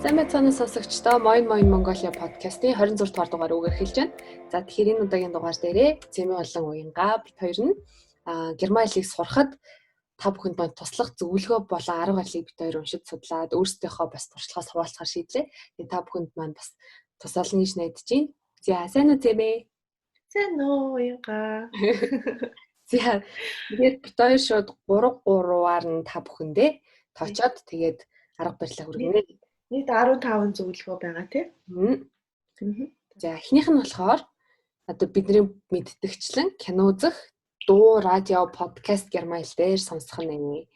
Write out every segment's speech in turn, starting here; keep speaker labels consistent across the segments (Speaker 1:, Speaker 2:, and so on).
Speaker 1: Сайн байцгаана сонсогчдоо Moin Moin Mongolia podcast-ийн 26 дугаар дугаар үгээр эхэлж байна. За, тэгэхээр энэ удаагийн дугаар дээрээ Зэмээ болон Уянга бид хоёр нь герман хэлийг сурахад та бүхэнд маань туслах зөвлөгөө болон арга барилыг бид хоёр уншиж судлаад, өөрсдийнхөө бас туршлагаас хуваалцахаар шийдлээ. Тэгээ та бүхэнд маань бас тусална гэж найдаж байна. За, сайн уу, Зэмээ?
Speaker 2: Сайн уу, Уянга.
Speaker 1: За, тэгээд бид хоёр шууд 3 3-аар нь та бүхэндээ тоочоод, тэгээд арга барилаа хүргэнэ.
Speaker 2: Нийт 15 зөвлөгөө байгаа, тий?
Speaker 1: За, эхнийх нь болохоор одоо бидний мэддэгчлэн кино үзэх, дуу, радио, подкаст герман хэл дээр сонсох нь.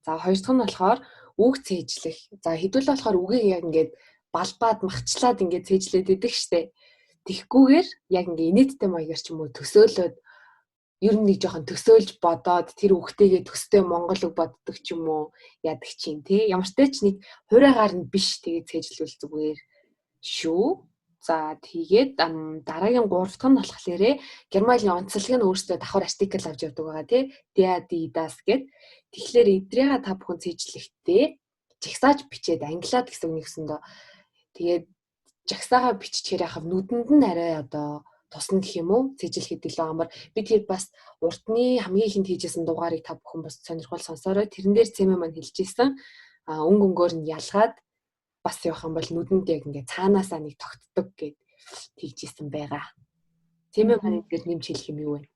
Speaker 1: За, хоёр дахь нь болохоор үг цээжлэх. За, хэдүүл болохоор үгийг яг ингээд балбаад махчлаад ингээд цээжлээд идэг штэ. Тэгхгүйгээр яг ингээд инээдтэй маягаар ч юм уу төсөөлөөд, ер нь нэг жоохон төсөөлж бодоод, тэр үгтэйгээ төстэй монгол үг боддог ч юм уу яадаг чинь, тий. Ямар ч ч нэг хувиагаар нь биш, тэгээд цээжлүүл зүгээр шүү. За, тэгээд дараагийн гурав дахь нь болохоор германы онцлог нь өөртөө давхар артикл авч явдаг байгаа, тий. Der, die, das гэд. Тэгэхээр эдрийга та бүхэн цээжлэхдээ жагсааж бичээд, англиад гэсэн үг нэгсэндөө, тэгээд жагсаагаа биччихээр яхав нүдэнд нь арай одоо тусна гэх юм уу, цээжлэхэд илүү амар. Би тэр бас урдны хамгийн ихэнд хийжсэн дугаарыг та бүхэн бас сонирхол сонсоорой. Тэрэн дээр Цэмээ маань хэлж ирсэн. Өнгө өнгөөр нь ялгаад бас явах юм бол нүдэнд яг ингээ цаанаасаа нэг тогтдог гэд тэгжсэн байгаа. Цэмээ маань дээр нэмж хэлэх юм юу вэ?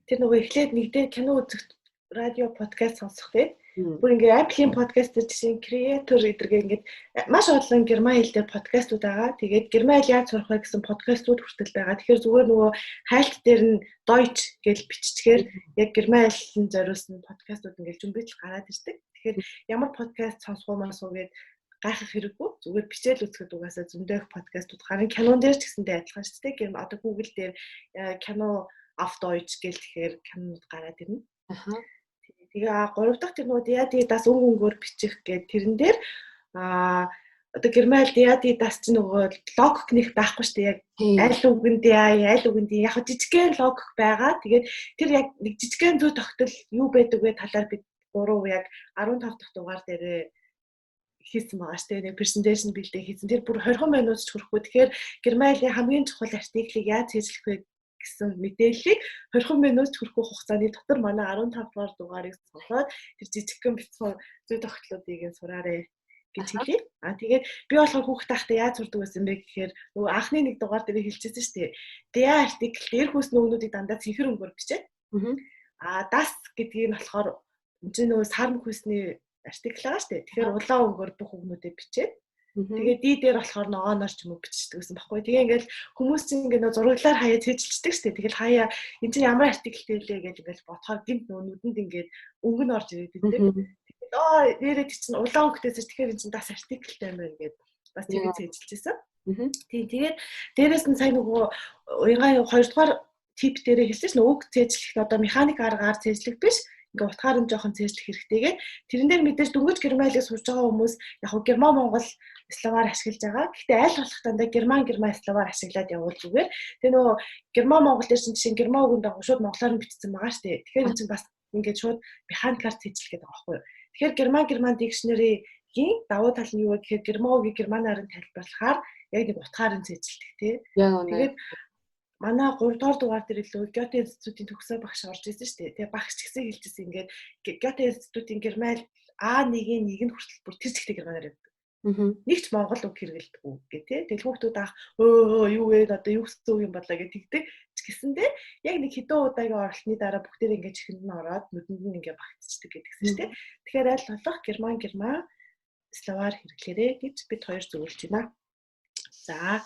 Speaker 2: Тэр нөгөө эхлээд нэг дээр кино үзэх, радио, подкаст сонсох тий. Бүр ингээ Apple-ийн подкаст дээр жишээ нь creator эдэргээ ингээд маш олон герман хэл дээр подкастууд байгаа. Тэгээд герман хэл яаж сурах вэ гэсэн подкастууд хүртэл байгаа. Тэгэхээр зүгээр нөгөө хайлт дээр нь Deutsch гэж биччихээр яг герман хэлэн зориулсан подкастууд ингээд зүмбэл гараад ирдэг. Тэгэхээр ямар подкаст сонсох уу мас уу гэд гайхах хэрэггүй. Зүгээр бичээл үзэхэд угаасаа зөндөө их подкастууд гарна. Кинон дээр ч гэсэндээ адилхан шүү дээ. Герман одоо Google дээр кино auf Deutsch гэл тэгэхээр кинонууд гараад ирнэ. Тэгээ гурав дахь тэр нөгөө der, die, das өнгө өнгөөр бичих гээд тэрэн дээр одоо герман der, die, das чинь нөгөө логик нэх байхгүй шүү дээ. Яг аль үгэнд яа, аль үгэнд яг жижигхэн логик байгаа. Тэгээд тэр яг нэг жижигхэн зүй тогтол юу байдаг вэ талаар бид гурав яг 15 дахь дугаар дээр хийсэн байгаа шүү дээ. Нэг presentation бэлдээ хийсэн. Тэр бүр 20 минут ч хүрэхгүй. Тэгэхээр германийн хамгийн чухал артиклийг яаж цээжлэх вэ гэсэн мэдээллийг 20 минут хүрэхгүй хугацааны дотор манай 15 дугаар дугаарыг сонсоод тэр жижигхэн бяцхан зүй тогтлуудыг нь сураарэ гэж хэлье. Тэгээд би болохоор хүүхэд байхдаа яаж сурдаг байсан бэ гэхээр нөгөө анхны нэг дугаар дээр хэлчихсэн шүү дээ. Der артикл дээр хүйсний үгнүүдийг дандаа цэнхэр өнгөөр бичээд. Das гэдгийг нь болохоор энэ чинь нөгөө сарм хүйсний артикл байгаа шүү дээ. Тэгэхээр улаан өнгөөр бүх үгнүүдээ бичээд. Тэгээд die дээр болохоор ногооноор ч юм уу бичдэг гэсэн баггүй. Тэгээ ингээл хүмүүс чинь ингээ нөө зураглаар хаяа цээжилчдэг шүү дээ. Тэгэл хаяа энэ чинь ямар артиклтэй лээ гэж ингээл бодохоор гинт нөө нүдэнд ингээд өнгө нь орж ирээд идэг. Тэгээд нэрээ чинь улаан өнгөтэйс, тэгэхээр энэ чинь das артиклтэй юм байна гэд бас тэгээд цээжилжсэн. Тийм, тэгээд дээрэс нь сая нөгөө уянгаа хоёрдугаар tip дээрээ хэлсэн шин, үг цээжлэхэд одоо механик аргаар цээжлэх биш, ингээ утгаар нь жоохон цээжлэх хэрэгтэйгээ. Тэрэн дээр мэдээж дөнгөж германлыг сурж байгаа хүмүүс яг хуу герман монгол словаар ашиглаж байгаа. Гэхдээ аль болох дандаа герман герман словаар ашиглаад явуул зүгээр. Тэгээ нөгөө герман монгол дээр чинь жишээ нь герман үгэнд дагуу шууд монголоор нь бичсэн байгаа шүү дээ. Тэгэхээр энэ чинь бас ингээд шууд механикаар цээжлэх гэдэг байгаа байхгүй юу. Тэгэхээр герман герман dictionary-гийн давуу тал нь юу вэ гэхээр герман үгийг германаар нь тайлбарлахаар яг нэг утгаар нь цээжилдэг, тий. Тэгээд манай 3 дугаар дугаар дээр илүү Гёте институтийн төгсөө багш орж ирсэн шүү дээ. Тэгээ багш ч гэсэн хэлжсэн, ингээд Гёте институтийн герман А1-ийн 1 нь хүртэл бүр тэр чигтээ германаар явдаг. Нэг ч монгол үг хэрэглэдэггүй гэх тээ. Тэгэл хүүхдүүд аах өө юу вэ, одоо юу гэсэн үг юм болоо гэж тэгдэг. Ч гэсэндээ яг нэг хэдэн удаагийн оролтны дараа бүгдээр ингээд чихэнд нь ороод, нүдэнд нь ингээд багтчихдаг гэдгсэн шүү дээ. Тэгэхээр аль болох герман герман словаар хэрэглээрэй гэж бид хоёр зөвлөж байна. За,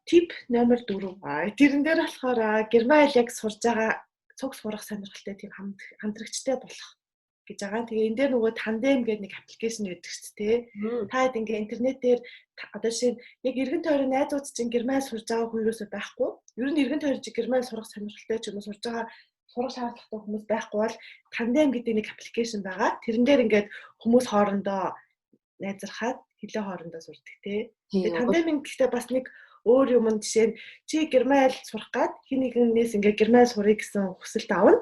Speaker 2: tip номер 4. Тэрэн дээр болохоор герман хэл яг сурж байгаа цуг сурах сонирхолтой тийм хамтрагчтай болох гэж байгаа. Тэгээ энэ дээр нөгөө Tandem гэдэг нэг application байдаг шүү дээ. Та хэд ингээ интернетээр одоо жишээ нь яг эргэн тойрон найзууд чинь герман сурж байгаа хүн юусоо байхгүй. Ер нь эргэн тойрон чи герман сурах сонирхолтой ч юм уу сурж байгаа сурах шаардлагатай хүмүүс байхгүй бол Tandem гэдэг нэг application байгаа. Тэрэн дээр ингээд хүмүүс хоорондоо найзархаад хэлээ хоорондоо сурдаг, тий. Тэгээ Tandem гэхдээ бас нэг өөр юм нь жишээ нь чи герман хэл сурах гад хэн нэгнээс ингээ герман сурыг гэсэн хүсэлт авна.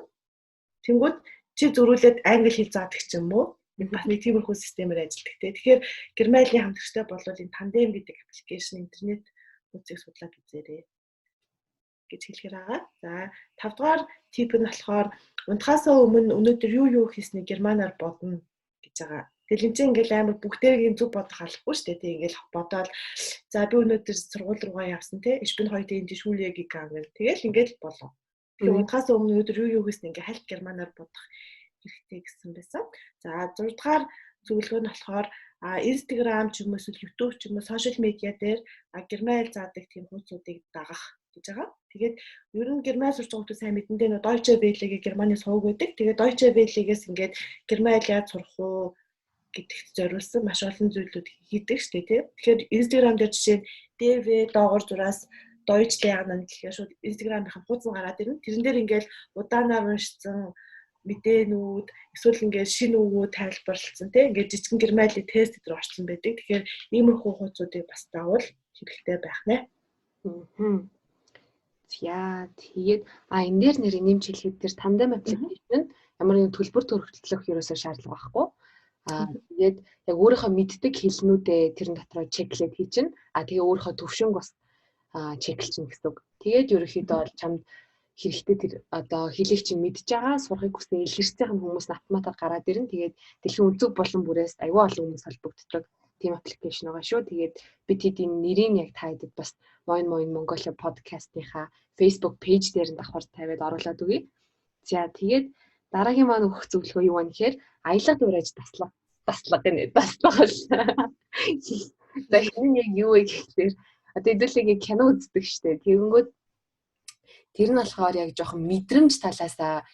Speaker 2: Тэнгүүд чи зөрүүлээд англи хэл заадаг ч юм уу. Бас нэг тиймэрхүү системээр ажилладаг те. Тэгэхээр Германийн хамтрагчтай болвол энэ Tandem гэдэг аппликейшн интернет хуудсыг судлаад үзээрэй гэж хэлэхээр байгаа. За 5 дугаар тип нь болохоор унтахаасаа өмнө өнөөдөр юу юу хийснийг германаар бодно гэж байгаа. Тэгэл энэ чинь ингээл амар бүгдээрийн зөв бодох албагүй шүү дээ. Тэг ингээл бодоол за би өнөөдөр сургууль руугаа явсан те. Ich bin heute in die Schule gegangen. Тэгэл ингээл болов. Тэгэхээр унтахаас өмнө өнөөдөр юу юу хийснийг ингээ хальт германаар бодох хэрэгтэй гэсэн байсан. За 6 дугаар зөвлөгөө нь болохоор Instagram ч юм уу эсвэл YouTube ч юм уу сошиал медиа дээр герман хэл заадаг тийм хуудсуудыг дагах гэж байгаа. Тэгээд ер нь герман сурч байгаа хүмүүс сайн мэдэндээ нөө Deutsche Welle-гээ Германы сувг байдаг. Тэгээд Deutsche Welle-гээс ингээд герман хэл яаж сурах уу гэдэгт зориулсан маш олон зүйлүүд хийдэг шүү дээ, тийм. Тэгэхээр Instagram дээр жишээ нь DW доогоор зураас Deutsch lernen гэхээр шууд Instagram-ийн хуудас нь гараад ирнэ. Тэрэн дээр ингээд удаанаар уншсан мэдээнүүд эсвэл ингээд шинэ үгүүд тайлбарлалцсан тийм ингээд жижигэн германийн тест дээр орсон байдаг. Тэгэхээр иймэрхүү хуудсуудыг бас давал хэрэгтэй байх нэ.
Speaker 1: За тэгээд энэ дээр нэр нэмж хэлэхэд тэр Tandem application нь ямар нэгэн төлбөр төлөх ерөөсөө шаардлага байхгүй. Тэгээд яг өөрийнхөө мэддэг хэлнүүдээ тэрэн дотроо check лээд хийчин. Тэгээ өөрийнхөө төвшөнг бас check лчин гэсэн үг. Тэгээд ерөнхийдөө бол чамд хэрэгтэй тэр одоо хэлийг чинь мэдж байгаа сурахыг хүсэн илэрсэн хүмүүс нь автоматар гараад ирнэ. Тэгээд дэлхийн өнцөг болон бүрээс аюул олон хүмүүс холбогддог тийм аппликейшн байгаа шүү. Тэгээд бид тэдний нэрийг яг та хэдэд бас Moin Moin Mongolia podcast-ийнхаа Facebook page дээр нь давхар тавиад оруулаад өгье. За тэгээд дараагийн маань өгөх зөвлөгөө юу вэ гэхээр аялга дуурайж таслах. Таслах гэнэ. Таслах бол. За энэ яг юу вэ гэхээр одоо хэдүүлээ кино үздэг штэ. Тэгэнгүүт тэр нь болохоор яг жоохон мэдрэмж талаасаа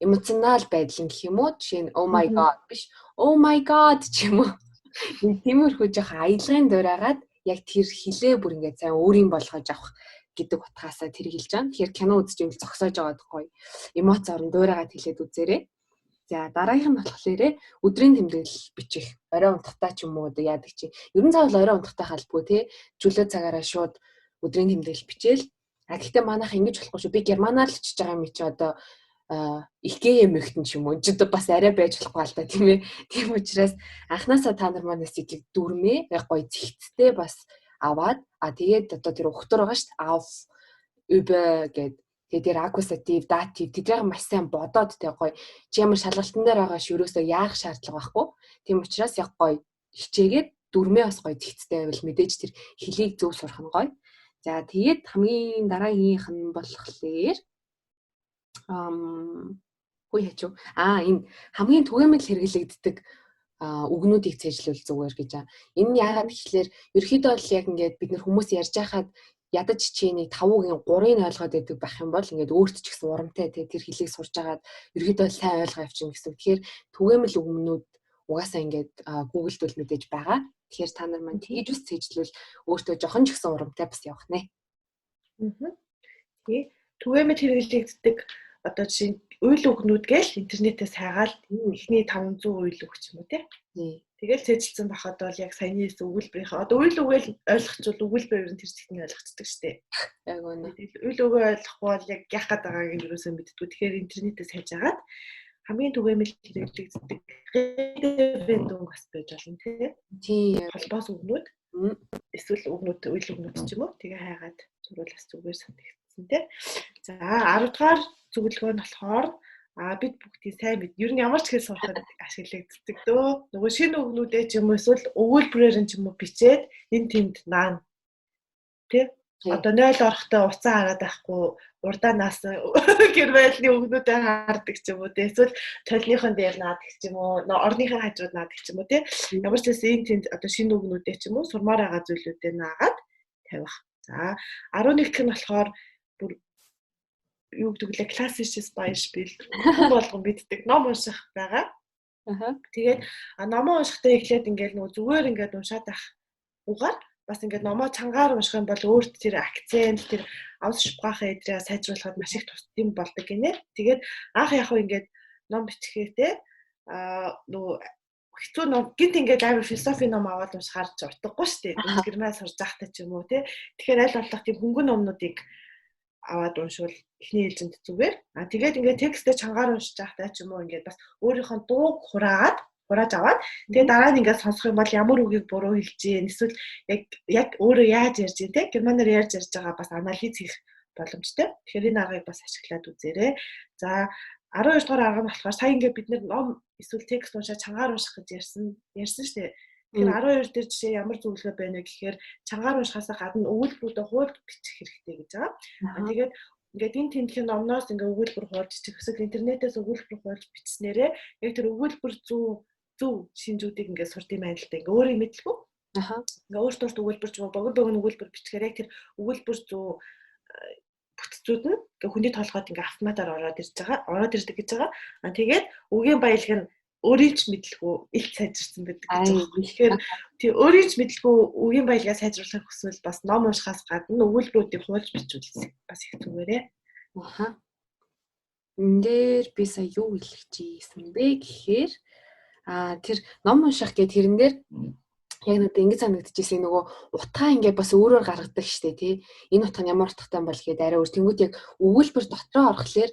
Speaker 1: эмоционал байдал нь гэх юм уу? Жишээ нь oh my god биш oh my god ч юм уу. Тиймэрхүү жоохон аялгын дуурайгаад яг тэр хилээ бүр ингээд сайн өөрийн болгож авах гэдэг утгаасаа тэр хэлж байгаа. Тэгэхээр кино үзэж ивэл зогсоож байгаа байхгүй. Эмоцоор нь дуурайгаад хэлээд үзээрэй. За дараагийнх нь болохоор өдрийн тэмдэглэл бичих. Орой унтахтаа ч юм уу одоо яадаг чи. Ер нь заавал орой унтахтаа халбгүй те. Чөлөө цагаараа шууд өдрийн тэмдэглэл бичээл. А гэхдээ манайх ингэж болохгүй шүү. Би германаар л бичиж байгаа юм чи одоо ихгээ мэгтэн ч юм уу. Ч одоо бас арай байж болохгүй л та тийм ээ. Тийм учраас анханасаа та нар маань сэтгэл дүрмээ яг гоё зэгцтэй бас аваад тэгээд одоо тэр ухтар байгаа шүү дээ. Auf, über гэд тэгээд тэр аккузатив, датив тэднийг маш сайн бодоод тэг гоё чи ямар шалгалтан дээр байгаа ш ерөөсөө яах шаардлага байхгүй. Тийм учраас яг гоё хичээгээд дүрмээ бас гоё зэгцтэй байвал мэдээж тэр хэлийг зөв сурах нь гоё. За тэгээд хамгийн дараагийнх нь болохоор хүй хачуу. Энэ хамгийн түгээмэл хэрэглэгддэг үгнүүдийг цээжлүүл зүгээр гэж. Энэ нь яагаад гэхлээр ерөөхдөө бол яг ингээд бид нар хүмүүс ярьж байхад ядаж чийнийг 5 үгийн 3-ыг ойлгоод байдаг байх юм бол ингээд өөрт ч гэсэн урамтай те тэр хэлийг сурж агаад ерөөхдөө сайн ойлгоо явчихна гэсэн. Тэгэхээр түгээмэл үгнүүд угаасаа ингээд Google-д бол мэдээж байгаа. Тэгэхээр та нар маань тэгж ус цээжлүүл өөртөө жохон ч гэсэн урамтай бас явах нэ.
Speaker 2: Тий. Түгээмэл хэрэглэгддэг одоо жишээ нь уйл үгнүүд гээл интернетээс хайгаал эхний 500 уйл үг ч юм уу тий. Тэгэл цээжилсэн бахад бол яг саяны хэлсэн өгүүлбэрийнхээ одоо уйл үгээл ойлгочихвол өгүүлбэр ер нь тэр зэгтний ойлгоцдог штэ.
Speaker 1: Яг үнэ.
Speaker 2: Тэгэл уйл үгээ ойлгохгүй бол яг яах гээд байгааг нь юусоо мэддэггүй. Тэгэхээр интернетээс хайж агаад хамгийн түгээмэл хэрэглэгддэг Redewendung бас байж болно тий.
Speaker 1: Тийм.
Speaker 2: Холбоос үгнүүд эсвэл үгнүүд үйл үгнүүд ч юм уу. Тэгээ хайгаад сурвал бас зүгээр санагдсан тий. За 10 дугаар зөвлөгөө нь болохоор бид бүгдийн сайн мэд. Ер нь ямар ч хэл сурахад ашиглагддаг дөө. Нөгөө шинэ үгнүүдээ ч юм уу эсвэл өгүүлбэрээр нь ч юм уу бичээд энэ тэнд наана. Тэ? Одоо 0 орохдоо уцаа хараад байхгүй урдаа наасан гэрвэлний үгнүүдээ хардаг ч юм уу тэ. Эсвэл толныхон дээр наадаг ч юм уу, орныхын хажууд наадаг ч юм уу тэ. Ямар ч байсан энэ тэнд одоо шинэ үгнүүдээ ч юм уу сурмаар байгаа зүйлүүдээ наагаад тавих. За 11 дэх нь болохоор бүр юу гэдэг лээ классический Beispiel хүн болгон мэддэг ном унших байгаа. Тэгээд номоо уншихдаа эхлээд ингээл нөгөө зүгээр ингээд уншаад байх угаар бас ингээд номоо чангаар унших юм бол өөрт тэр акцент тэр авс шпрахе эдрээ сайжруулахад маш их тусдим болдог гинэ. Тэгээд анх яг хөө ингээд ном бичгээр те нөгөө хэцүү ном гинт ингээд амар философи ном аваад уншихаар ч утгагүй шүү дээ. Герман сурж байхдаа ч юм уу те. Тэгэхээр аль болох тийм хөнгөн номнуудыг аваад уншвал эхний ээлжинд зүгээр. А тэгээд ингээд текстээ чангаар уншиж байхдаа ч юм уу ингээд бас өөрийнхөө дууг хураагаад Хурааж аваад тэгээ дараа нь ингээд сонсох юм бол ямар үгийг буруу хэлж гин эсвэл яг өөрөө яаж ярьж гин те германаар ярьж байгаа бас анализ хийх боломжтой. Тэгэхээр энэ аргыг бас ашиглаад үзээрэй. За 12 дугаар арга нь болохоор сая ингээд бид ном эсвэл текст уншаад чангаар унших гэж ярьсан шүү дээ. Тэгэхээр 12 дээр жишээ ямар зөвлөгөө байна вэ гэхээр чангаар уншихаас гадна өгүүлбэрүүдээ хуульд бичих хэрэгтэй гэж байгаа. Тэгээд ингээд энэ тэмдгийн номноос ингээд өгүүлбэр хуулж бичих эсвэл интернетээс өгүүлбэр хуулж бичснээрээ яг тэр өгүүлбэр зөв шинжүүдийг ингээд сурд юм байна л да. Ингээд өөрөө мэдлгүй. Ингээд өөртөө өгүүлбэр ч юм уу богино өгүүлбэр бичгээр яг тэр өгүүлбэр зөв бүтцүүд нь ингээ хүний толгойд ингээ автоматар ороод ирж байгаа, ороод ирдэг гэж байгаа. Аа тэгээд үгийн баялаг нь өөрийн ч мэдлгүй илт сайжирсан байдаг гэж байгаа. Тэгэхээр тий өөрийн ч мэдлгүй үгийн баялагаа сайжруулахыг хүсвэл бас ном уншихаас гадна өгүүлбэрүүдийг хуулж бичвэл бас их зүгээрээ.
Speaker 1: Аха. Энэ дээр би сая юу хэлэх чийсэн бэ гэхээр тэр ном унших гэх тэрэн дээр яг надад ингэж санагдчихсэн нөгөө утгаа ингээд бас өөрөөр гаргадаг штэ тий. Энэ утга нь ямар утгатай юм бол гээд арай өөр тэнгууд яг өгүүлбэр дотроо орохлоор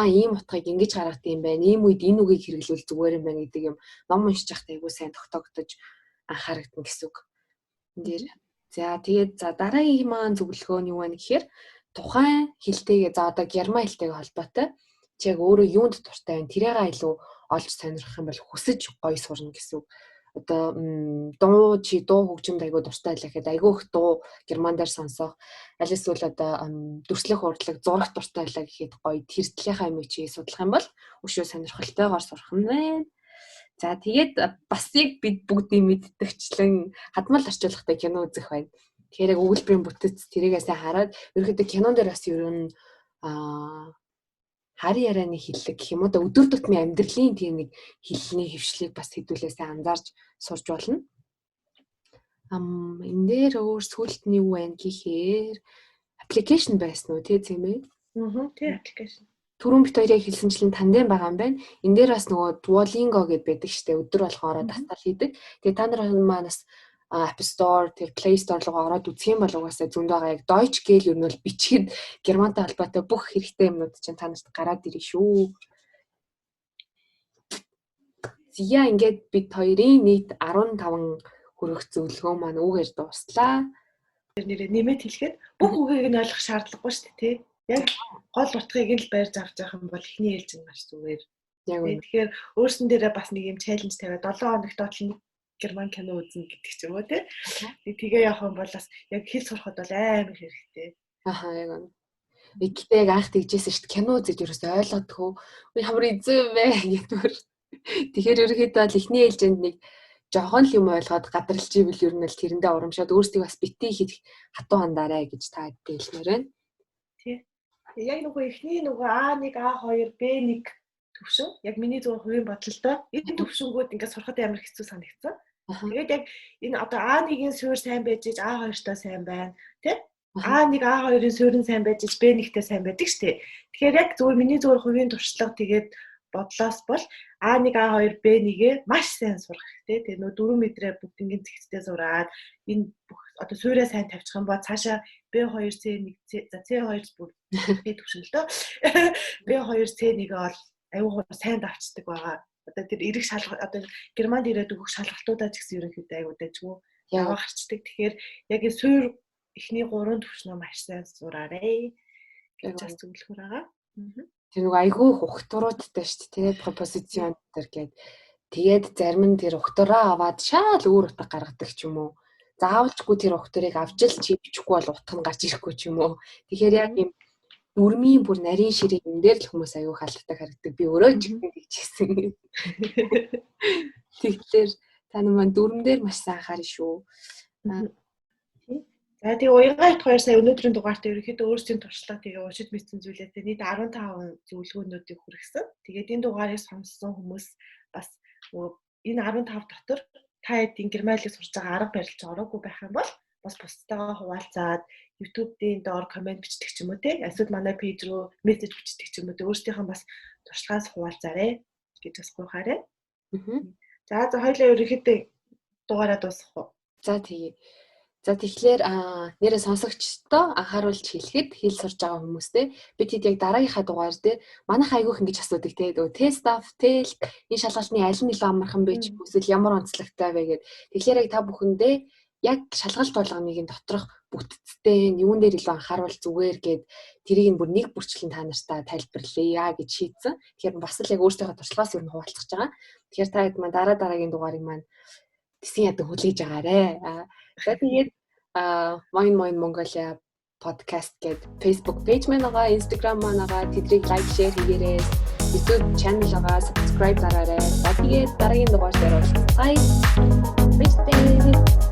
Speaker 1: ийм утгыг ингэж гаргадаг юм байна. Ийм үед энэ үгийг хэрэглүүл зүгээр юм байна гэдэг юм ном уншиж байхдаа айгүй сайн тогтоогдож анхаарагдана гэсэн үг. Энэ дээр за тэгээд за дараагийн маань зөвлөгөө нь юу вэ гэхээр тухайн хэлтэйгээ за одоо герман хэлтэйгээ холбоотой чи яг өөрөө юунд дуртай вэ? Тэрээгээ илүү олж сонирхох юм бол хүсэж гоё сурна гэсэн үг. Одоо дуу чи дуу хөгжимд айгүй дуртай байлаа гэхэд айгүй их дуу герман дээр сонсох, аль эсвэл одоо дүрслэх урлаг, зураг дуртай байлаа гэхэд гоё тэр талынхаа юмыг чи судлах юм бол өшөө сонирхолтойгоор сурах нь байна. За тэгээд бас яг бид бүгдийн мэддэгчлэн хадмал орчуулгатай кино үзэх байна. Тэгэхээр яг өгүүлбэрийн бүтэц тэрийгээ сайн хараад ерөнхийдөө кинон дээр бас ер нь хар ярианы хэллэг гэх юм уу да өдөр тутмын амьдралын тийм нэг хэллэний хөвшлийг бас хэдүүлээ сайн анзаарч сурч болно. Энэ дээр өөр сүулт нь юу вэ гэхээр аппликейшн байсан уу тий тийм ээ?
Speaker 2: Тий аппликейшн.
Speaker 1: Түрүүн бит хоёрыг хэлсэнчлэн тандем байгаа юм байна. Энэ дээр бас нөгөө Duolingo гэдээ байдаг штэ өдөр болгоороо дасгал хийдэг. Тэгээ та нар маань бас App Store, тэр Play Store руу ороод үзэх юм бол угаасаа зөндөө байгаа яг Deutsch гээл ер нь бол бичгээд германтай холбоотой бүх хэрэгтэй юмнууд чинь та нарт гараад ирнэ шүү. Зя ингээд бид хоёрын нийт 15 хүрэх зөвлөгөө маань үүгээр дууслаа.
Speaker 2: Тэр нэрээ нэмээд хэлэхэд бүх үгийг нь ойлгох шаардлагагүй шүү дээ, тий. Яг гол утгыг нь л барьж авч явах юм бол эхний ээлж нь маш зүгээр.
Speaker 1: Яг үнэ.
Speaker 2: Тэгэхээр өөрсөн дээрээ бас нэг юм чаленж тавиад 7 хоногт л герман кино үзнэ гэдэг ч юм уу тий. Тэгээ явах юм бол бас яг хэл сурахад бол амар хэрэгтэй.
Speaker 1: Аха яг үнэ. Гэхдээ яг анх тэгжсэн шүү дээ. Кино үзэж ерөөсөө ойлгодгоо. Ямар эзэн юм бэ гэдгээр. Тэгэхээр ерөөхдөө бол эхний ээлжинд нэг жоохон л юм ойлгоод гадралж ивэл ер нь л тэрэндээ урамшаад өөрсдийг бас битгий хийх хатуу хандаарай гэж та хэлмээр байна.
Speaker 2: Тий. Яг нөгөө эхний нөгөө А1, А2, Б1 төвшин яг миний зөв хувийн бодолтой энэ төвшингүүд ингээд сурахад амар хэцүү санагдсан. Тэгээд яг энэ одоо А1-ийн суурь сайн байж иж А2-той сайн байна тий? А1, А2-ын суурь нь сайн байж иж Б1-тэй сайн байдаг шүү дээ. Тэгэхээр яг зөв миний зөв хувийн туршлага тэгээд бодлоос бол А1, А2, Б1-гээ маш сайн сурах хэрэгтэй. Тэгээд нөө 4 метрээ бүгднгийн зэгцтэй сураад энэ бүх одоо суурьаа сайн тавьчих юм бол цаашаа B2, C1, за C2 бүр Б төвшин л дөө. B2, C1-гээ бол аюу сайн давчдаг байгаа. Одоо тэр эрэг шалгалт одоо Германд ирээд өгөх шалгалтуудаа ч гэсэн ерөнхийдөө аюу дайжгүй яваа гарчдаг. Тэгэхээр яг энэ суур эхний 3 төвшнөө маш сайн сураарэ гэж бас зөвлөхөр байгаа.
Speaker 1: Тэр нөгөө айгүй их ухтуруудтай шүү дээ. Пропозицион дээр гээд тэгээд зарим нь тэр ухтураа аваад шаал өөр утга гаргадаг ч юм уу. Заавалчгүй тэр ухтурыг авч л чи бичихгүй бол утга нь гарч ирэхгүй ч юм уу. Тэгэхээр яг юм дүрмийн бүр нарийн ширээ энэ дээр л хүмүүс аюу халддаг харагддаг. Би өөрөө ч гэсэн тэгчихсэн. Тэгэхээр та нар маань дүрм дээр маш сайн анхаарна шүү.
Speaker 2: За тэгээ уянгаа ит хоёр сая өнөөдрийн дугаарт ерөнхийдөө өөрсдийн туршлага тэгээ уншиж мэдсэн зүйлээсээ нийт 15 зөвлөгөөнүүдийг хүргэсэн. Тэгээд энэ дугаарыг сонссон хүмүүс бас нөгөө энэ 15 дотор та хэдийн германлыг сурч байгаа арга барил ч ороогүй байх юм бол бас бусдтайгаа хуваалцаад YouTube-ийн доор комент бичдэг ч юм уу те эсвэл манай пэйж рүү мессеж бичдэг ч юм уу те өөрсдийнхөө бас туршлагаас хуваалцаарэ гэж бас гуйхаарэ. За за хоёлаа ерөнхийдөө дугаараа дуусгах уу?
Speaker 1: За тэгье. За, тэгэхээр нэрээ сонсогчдоо анхааруулж хэлэхэд, хэл сурж байгаа хүмүүстээ бид хэд яг дараагийнхаа дугаар дээр манайх айгүйх ингэж асуудаг, те, нөгөө TestDaF, telc энэ шалгалтны аль нь илүү амархан бэ ч эсвэл ямар онцлогтой вэ гэд. Тэгэхээр яг та бүхэндээ яг шалгалт болгоныг нь доторх бүтцтэй нь юун дээр илүү анхааруул зүгээр гэд тэрийг нь бүр нэг бүрчлэн та нартай тайлбарлая гэж шийдсэн. Тэгэхээр бас л яг өөрсдийнхөө туршлагаас ер нь хуваалцах гэж байгаа. Тэгэхээр та хэд маань дараа дараагийн дугаарыг маань тэсэн ядан хүлээж агаарэ. За, тэгээд Moin Moin Mongolia podcast гээд Facebook page маань байгаа, Instagram маань байгаа. Тэдрийг like, share хийгээрэй. YouTube channel байгаа, subscribe дараарай. За, тэгээд дараагийн дугаар дээр уулзцаая. Баяртай.